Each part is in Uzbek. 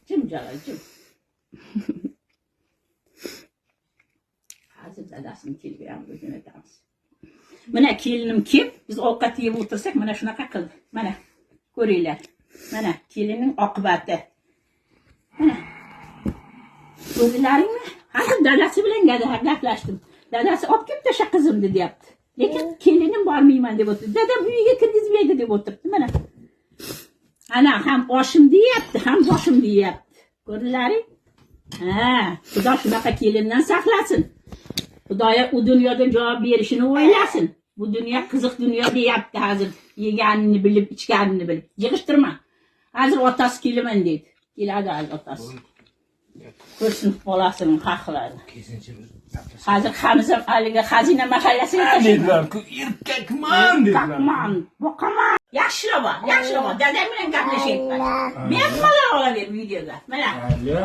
Jim jalal jim. Hozir dadasini telegram jo'natamiz. Mana kelinim kelib, biz ovqat yeb o'tirsak, mana shunaqa qildi. Mana ko'ringlar. Mana kelinning oqibati. Mana. Ko'rdilaringmi? Hozir dadasi bilan gaplashdim. Dadasi olib kelib tasha qizimni deyapti. Lekin kelinim bormayman deb o'tirdi. Dadam uyiga kirgizmaydi deb o'tiribdi. Mana. Ana ham oshim deyapti, ham boshim deyapti. Ko'rdilaring? Ha, Xudo shunaqa kelindan saqlasin. Xudoya u dunyoda javob berishini o'ylasin. Bu dunyo qiziq dunyo deyapti hozir. Yeganini bilib, ichganini bilib. Yig'ishtirma. Hozir otasi kelaman deydi. Keladi hozir otasi. Ko'rsin bolasining haqlarini. Hozir Hamza haligi Xazina mahallasiga tashlaydi. Dedilar-ku, erkakman dedilar. Boqaman, boqaman. Yaxshilab ol, yaxshilab ol. Dadam bilan gaplashyapman. Bemalol olaver videoga. Mana, Alo.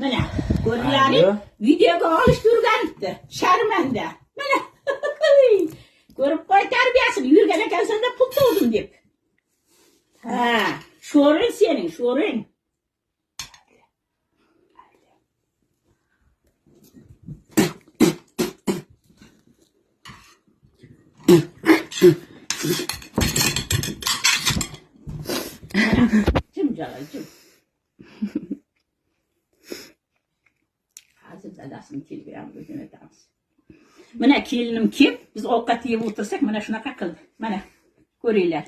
mana. Ko'rdilaring? Videoga olish turganibdi. Sharmanda. Mana. Ko'rib qo'y tarbiyasini. Yurgan ekansan-da pul tug'dim deb. Ha, sho'ring sening, sho'ring. Jim jalal jim. Hozir dadasini telegramga jo'natamiz. Mana kelinim kelib, biz ovqat yeb o'tirsak, mana shunaqa qildi. Mana ko'ringlar.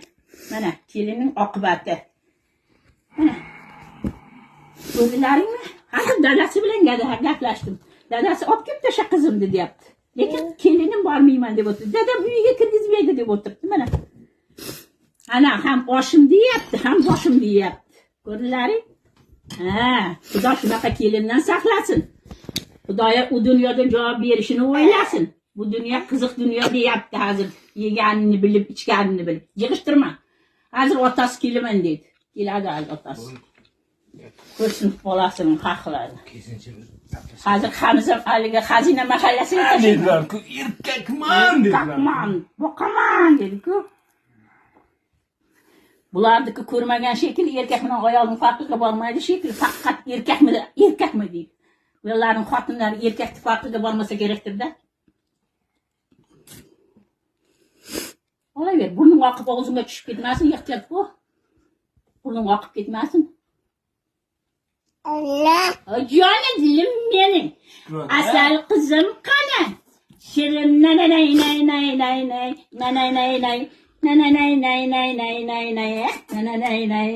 Mana kelinning oqibati. Mana. Ko'rdilaringmi? Hozir dadasi bilan gaplashdim. Dadasi olib kelib tasha qizimni deyapti. Lekin kelinim bormayman deb o'tirdi. Dadam uyiga kirgizmaydi deb o'tiribdi. Mana. Ana ham oshim deyapti, ham boshim deyapti. Ko'rdilaring? Ha, Xudo shunaqa kelindan saqlasin. Xudoya u dunyoda javob berishini o'ylasin. Bu dunyo qiziq dunyo deyapti hozir. Yeganini bilib, ichganini bilib. Yig'ishtirma. Hozir otasi kelaman deydi. Keladi hozir otasi. Ko'rsin bolasining haqlarini. Hozir Hamza haligi Xazina mahallasiga tashlaydi. Dedilar-ku, erkakman dedilar. Boqaman, boqaman dedi-ku. Bularniki ko'rmagan shekilli erkak bilan ayolning farqiga bormaydi shekilli, faqat erkakmi, erkakmi deydi. Ularning xotinlari erkakni farqiga bormasa kerakdir-da. Olaver, burning oqib og'zingga tushib ketmasin, ehtiyot bo'l. Burning oqib ketmasin. Allah. Joni dilim mening. Asal qizim qani? Shirin na na nay nay nay nay nay na nay nay nay na na nay nay nay nay nay nay na na nay nay.